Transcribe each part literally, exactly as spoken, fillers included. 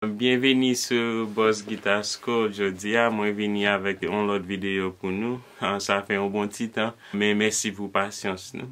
Byenveni sou Boss Guitar School. Jodi a, mwen vini avèk yon lòt videyo pou nou. Ah, sa fè yon bon ti tan, men mèsi pou pasyans nou.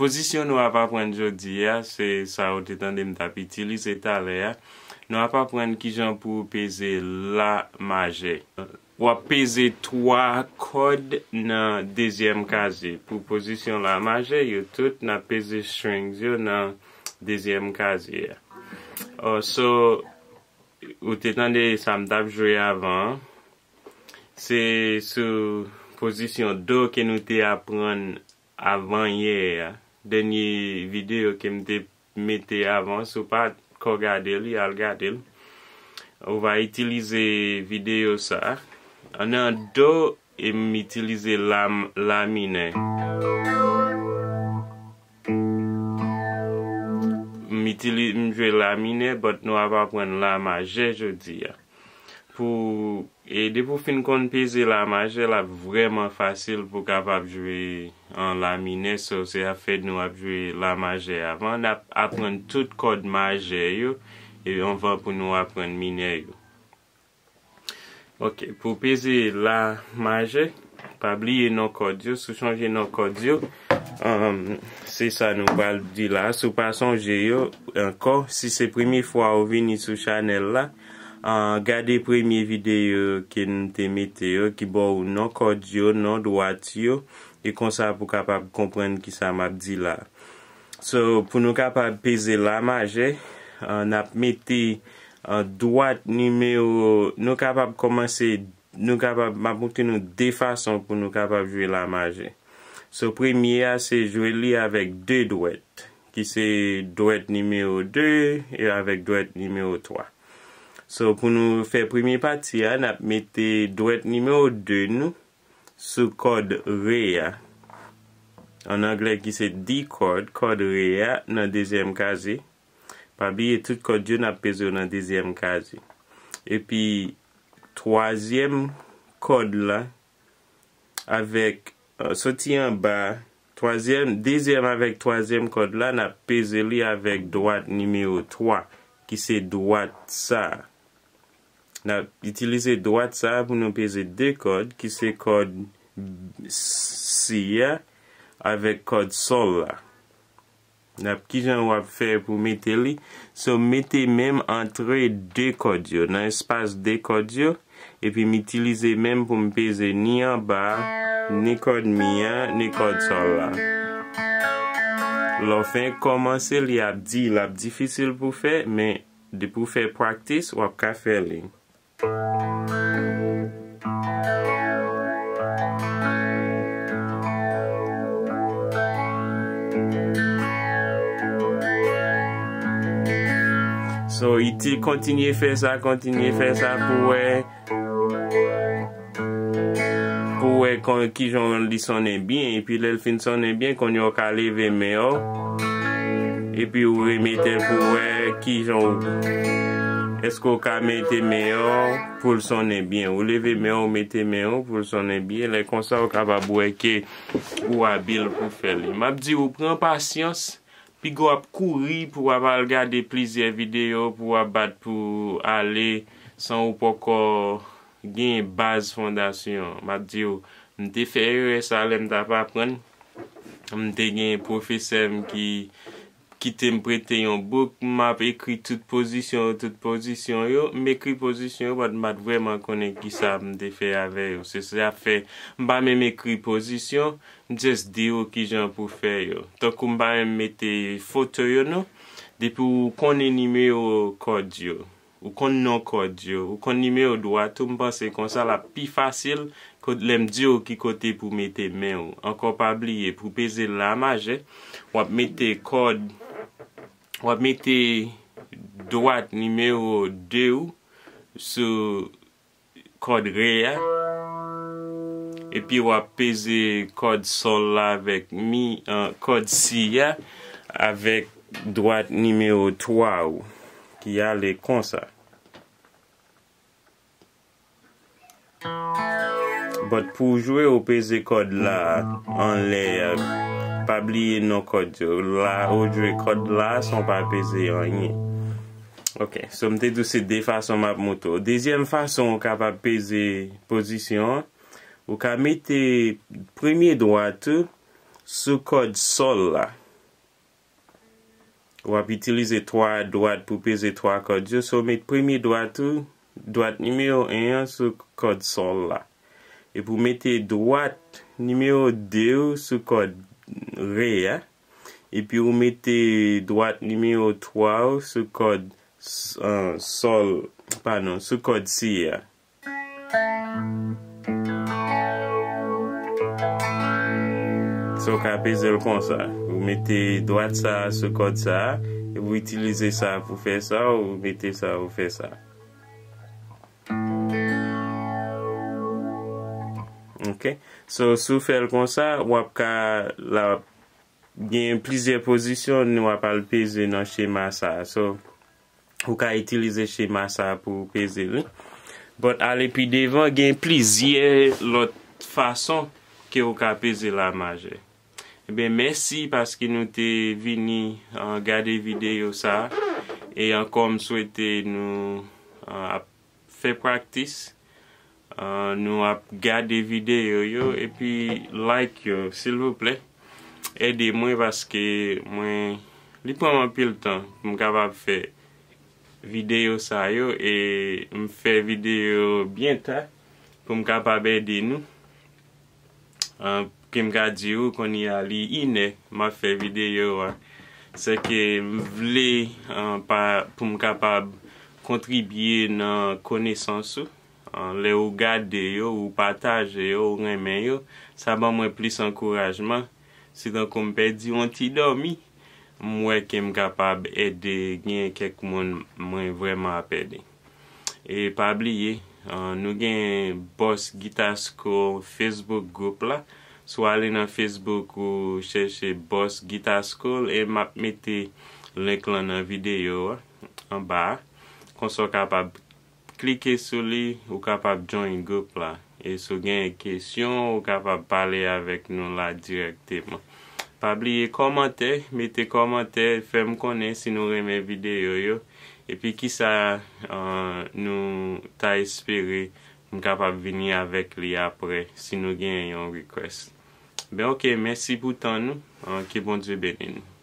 Pozisyon nou ap aprann jodi a, se sa ou te tande m t ap itilize talè a. Nou ap aprann kijan pou peze la majè. W ap peze twa kòd nan dezyèm kazye. Pou pozisyon la majè, yo tout n ap peze strings yo nan dezyèm kazye a. Oh, so, ou te tande sa m t ap jwe avan an. Se sou pozisyon do ke nou te aprann avan yè a. Dènye videyo ke m te mete avan, si w pa ko gade li, al gade l. Ou va itilize videyo sa. Nan do, e m itilize la, la minè. M itili-, m jwe la minè, but nou ap aprann la majè jodi a. Pou, e depi w fin konn peze la majè, l ap vrèman fasil pou w kapab jwe an la minè. So, se afè nou ap jwe la majè avan. N ap aprann tout kòd majè yo, e anvan pou nou aprann minè yo. Ok, pou peze la majè, pa bliye non kòd yo. Si w sonje non kòd yo, um, se sa nou pral di la. Si w pa sonje yo ankò, si se premye fwa ou vini sou chanèl la, ah, gade premye videyo ke n te mete yo, ki ba w non kòd yo, non dwat yo, e konsa pou w kapab konprann kisa m ap di la. So, pou nou kapab peze la majè, ah, n ap mete, ah, dwat nimewo, nou kapab kòmanse, nou kapab, m ap montre nou de fason pou nou kapab jwe la majè. So, premye a, se jwe li avèk de dwèt, ki se dwèt nimewo de e avèk dwèt nimewo twa. So, pou nou fè premye pati a, n ap mete dwèt nimewo de nou sou kòd re a. An anglè, ki se D chord, kòd re a nan dezyèm kazye. Pa bliye, tout kòd yo n ap peze yo nan dezyèm kazye. Epi, twazyèm kòd la, avèk, eh, soti anba, twazyèm, dezyèm avèk twazyèm kòd la, n ap peze li avèk dwat nimewo twa, ki se dwat sa. N ap itilize dwat sa pou nou peze de kòd, ki se kòd si a avèk kòd sòl la. N ap, kijan w ap fè pou mete li? So, mete men m antre de kòd yo, nan espas de kòd yo, epi m itilize men m pou m peze ni anba, ni kòd mi an, ni kòd sòl la. Lè w fin kòmanse, li ap di, l ap difisil pou fè, men depi w fè practice, w ap ka fè li. So, iti, kontinye fè sa, kontinye fè sa pou wè, pou wè kon, kijan li sonnen byen. Epi lè l fin sonnen byen, kounye a w ka leve men w. Epi w remete l pou wè kijan w, èske w ka mete men w pou l sonnen byen. Ou leve men w, ou mete men w pou l sonnen byen. Lè konsa, w kapab wè ke ou abil pou fè li. M ap di w, pran pasyans. Piga w ap kouri pou w ap al gade plizyè videyo, pou w ap bat pou ale san ou poko gen baz fondasyon an. M ap di w, m te fè erè sa lè m t ap aprann. M te gen pwofesè m ki kite m prete yon bouk, m ap ekri tout pozisyon yo, tout pozisyon yo. M ekri pozisyon yo, but m pa t vrèman konnen kisa m te fè avè yo. Se sa fè m pa menm ekri pozisyon, m just di w kijan pou fè yo. Tankou m pa menm mete foto yo non. Depi w konnen nimewo kòd yo, ou konn non kòd yo, ou konn nimewo dwat ou, m panse konsa l ap pi fasil kot lè m di w ki kote pou w mete men w. Ankò pa bliye, pou w peze la majè, w ap mete kòd, w ap mete dwat nimewo de w sou kòd re a, epi w ap peze kòd sòl la avèk mi, an, kòd si a avèk dwat nimewo twa ou, ki ale konsa. But pou w jwe, ou peze kòd la anlè, pa bliye non kòd yo. La, ou jwe kòd la san w pa peze anyen. Ok, so m te di w se de fason m ap montre w. Dezyèm fason ou kapab peze pozisyon an, ou ka mete premye dwat ou sou kòd sòl la. W ap itilize twa dwat pou peze twa kòd yo. So, w met premye dwat ou, dwat nimewo en an sou kòd sòl la. Epi w mete dwat nimewo de ou sou kòd re a. Epi w mete dwat nimewo twa ou sou kòd s-, an, sòl, padon, sou kòd si a. So, w ka peze l konsa. Ou mete dwat sa a sou kòd sa a, epi w itilize sa pou fè sa, ou mete sa pou fè sa. Ok. So, si w fè l konsa, w ap ka, la, gen plizyè pozisyon nou ap al peze nan chema sa a. So, ou ka itilize chema sa a pou w peze li. But ale pi devan, gen plizyè lòt fason ke ou ka peze la majè. Ebyen, mèsi paske nou te vini, ah, gade videyo sa a. E ankò, m swete nou, ah, ap fè praktis. Ah, nou ap gade videyo yo, epi like yo, silvouplè. Ede mwen paske mwen, li pran m anpil tan pou m kapab fè videyo sa yo, e m fè videyo byen ta pou m kapab ede nou. Ah, ke m ka di w, kounye a li inè m ap fè videyo a. Se ke m vle, ah, pa, pou m kapab kontribye nan konesans ou. Ah, lè ou gade yo, ou pataje yo, ou renmen yo, sa ban mwen plis ankourajman. Se tankou m pèdi yon ti dòmi, m wè ke m kapab ede, gen kèk moun mwen vrèman ap ede. E pa bliye, ah, nou gen Boss Guitar School Facebook group la. Si w ale nan Facebook ou chèche Boss Guitar School e m ap mete link lan nan videyo a, anba a. Konsa w kapab klike sou li, ou kapab join group la. E si w gen kesyon, ou kapab pale avèk nou la dirèkteman. Pa bliye kòmantè, mete kòmantè, fè m konnen si nou renmen videyo yo, epi kisa, ah, nou ta espere m kapab vini avèk li apre, si nou gen yon request. Ben, ok, mèsi pou tan nou, ah, ke Bondye beni nou.